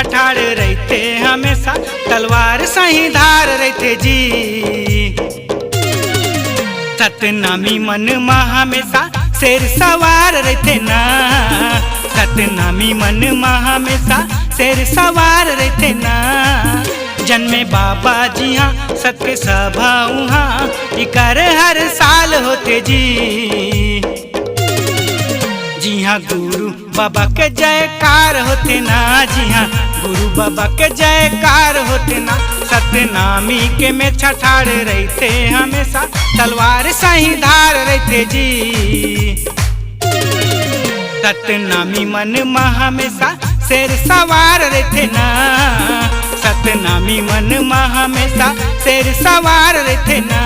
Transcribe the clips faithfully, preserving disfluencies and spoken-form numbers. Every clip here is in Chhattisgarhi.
ठाड़ रहिथे हमेशा, तलवार सही धार रहिथे जी। सतनामी मन म हमेशा शेर सवार रहिथे ना, सतनामी मन म हमेशा शेर सवार रहिथे ना। जनमे बाबा जी हाँ सत के सभा उहाँ इकर हर साल होथे जी। जिहाँ गुरु बाबा के जयकार होथे ना, जिहाँ गुरु बाबा के जयकार होथे ना। सतनामी के मेछा ठाड़ रहिथे हमेशा, तलवार सही धार रहिथे जी। सतनामी मन म हमेशा शेर सवार रहिथे ना, सतनामी मन म हमेशा शेर सवार रहिथे ना।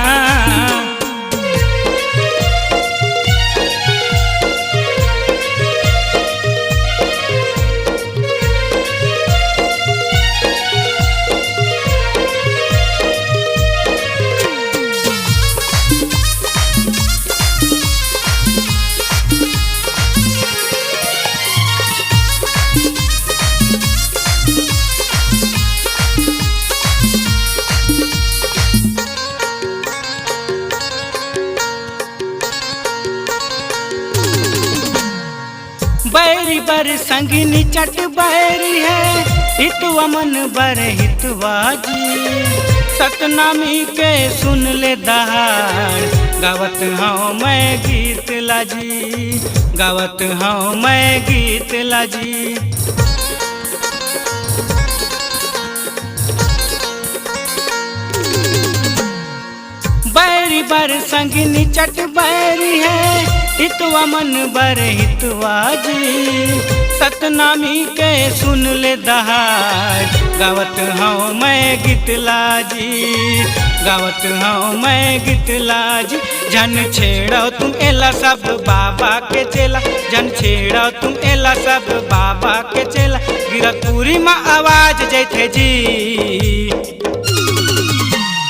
बैरी बर संगिनी चट बैरी हे, हितवा मन बर हितवा जी। सतनामी के सुन ले दहाड़, गावत हँव मैं गीत ला जी, गावत हँव मैं गीत ला जी। बैरी बर संगिनी चट बैरी हे, हितवा मन बर हितवा जी। सतनामी के सुन ले दहाड़, गावत हँव मैं गीत ला जी, गावत हँव मैं गीत ला जी। झन छेड़व तुम एला सब बाबा के चेला, झन छेड़व तुम एला सब बाबा के चेला। गिरकपुरी म आवाज जइथे जी।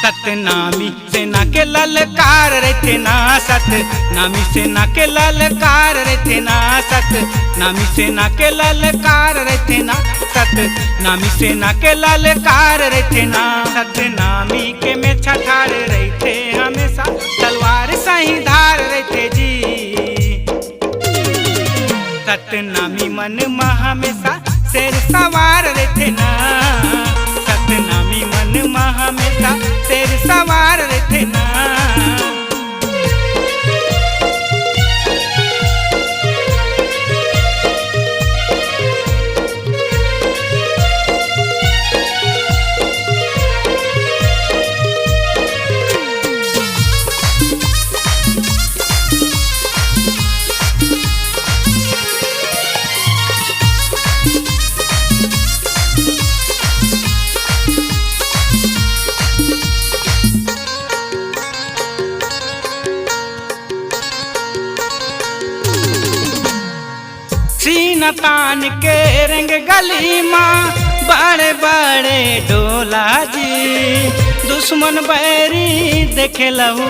सतनामी सेना के ललकार रहिथे ना, सतनामी सेना के ललकार रहिथे ना, सतनामी सेना के ललकार रहिथे ना, सतनामी सेना के ललकार रहिथे ना। सतनामी के मेछा ठाड़ रहिथे हमेशा, तलवार सही धार रहिथे जी। सतनामी मन म हमेशा शेर सवार रहिथे ना, सतनामी मन म हमेशा शेर सवार रहिथे ना। सीना तान के रेंग गली मा बड़े बड़े डोला जी, दुश्मन बैरी देखे लहू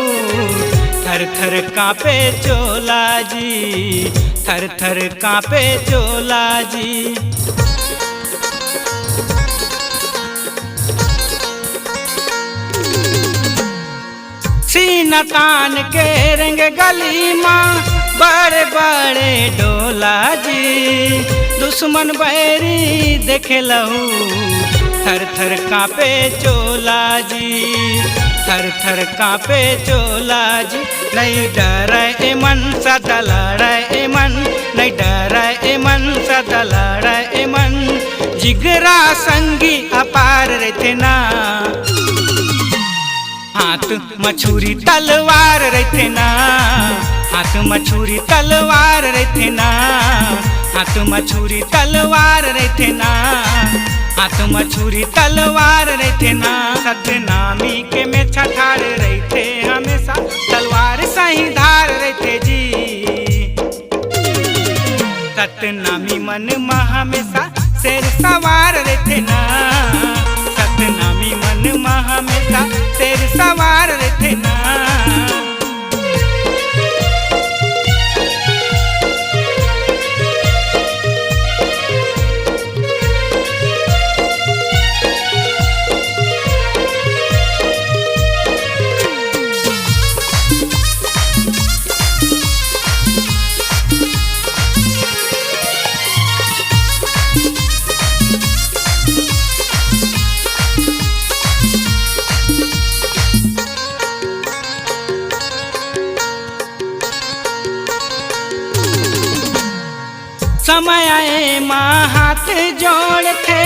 थर थर कांपे चोला जी, थर थर कांपे चोला जी। सीना तान के रेंग गली मा बड़े बड़े डोला जी, दुश्मन बैरी देखे लहू थर थर कांपे चोला जी, थर थर कांपे चोला जी। नहीं डरय एमन सदा लड़य एमन, नहीं डरय एमन सदा लड़य एमन, जिगरा संगी अपार रहिथे ना। हाथ म छुरी तलवार रहिथे ना, हाथ म छुरी तलवार रहिथे ना, हाथ म छुरी तलवार रहिथे ना, हाथ म छुरी तलवार रहिथे ना। सतनामी के मेछा ठाड़ रहिथे हमेशा, तलवार सही धार रहिथे जी। सतनामी मन म हमेशा शेर सवार रहिथे ना, सतनामी मन म हमेशा शेर सवार रहिथे ना। समय आए मा हाथ जोड़थे,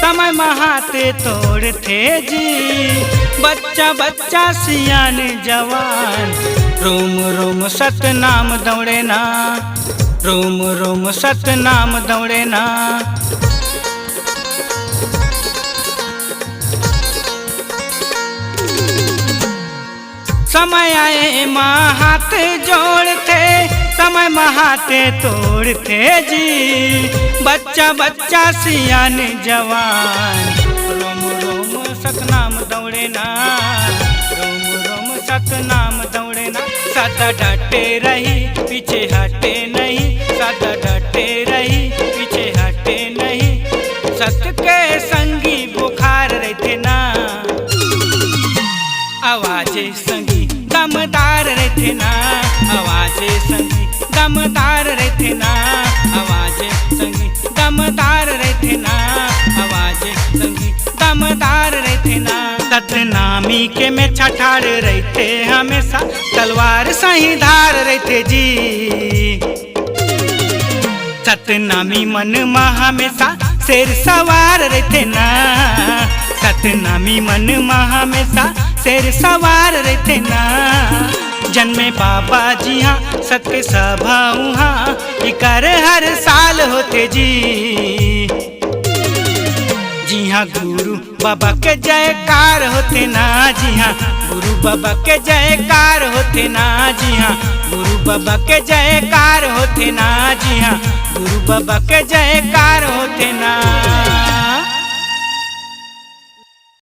समय मा हाथ तोड़थे जी। बच्चा बच्चा सियान जवान, रोम रोम सतनाम दौड़े ना, रोम रोम सतनाम दौड़े ना। समय आए मा हाथ जोड़थे, समय मा हाथ तोड़थे जी। बच्चा बच्चा सियान जवान, रोम रोम सतनाम दौड़े ना, रोम रोम सतनाम दौड़े ना। सदा डटे रही, पीछे हटे नहीं, सदा डटे रही, पीछे हटे नहीं। सत के संगी बुखार रहिथे ना, आवाजे संगी दमदार रहिथे ना, आवाजे संगी दमदार रहिथे ना, आवाजे संगी दमदार रहिथे ना, आवाजे संगी दमदार रहिथे ना। सतनामी के मेछा ठाढ़ रहिथे हमेशा, तलवार सही धार रहिथे जी। सतनामी मन मा हमेशा शेर सवार रहिथे ना, सतनामी मन मा हमेशा शेर सवार रहिथे ना। जनमे बाबा जिहाँ सत के सभा उहाँ, इकर हर साल होथे जी। जिहाँ गुरु बाबा के जयकार होथे ना, जिहाँ गुरु बाबा के जयकार होथे ना, जिहाँ गुरु बाबा के जयकार होथे ना, जिहाँ गुरु बाबा के जयकार होथे ना।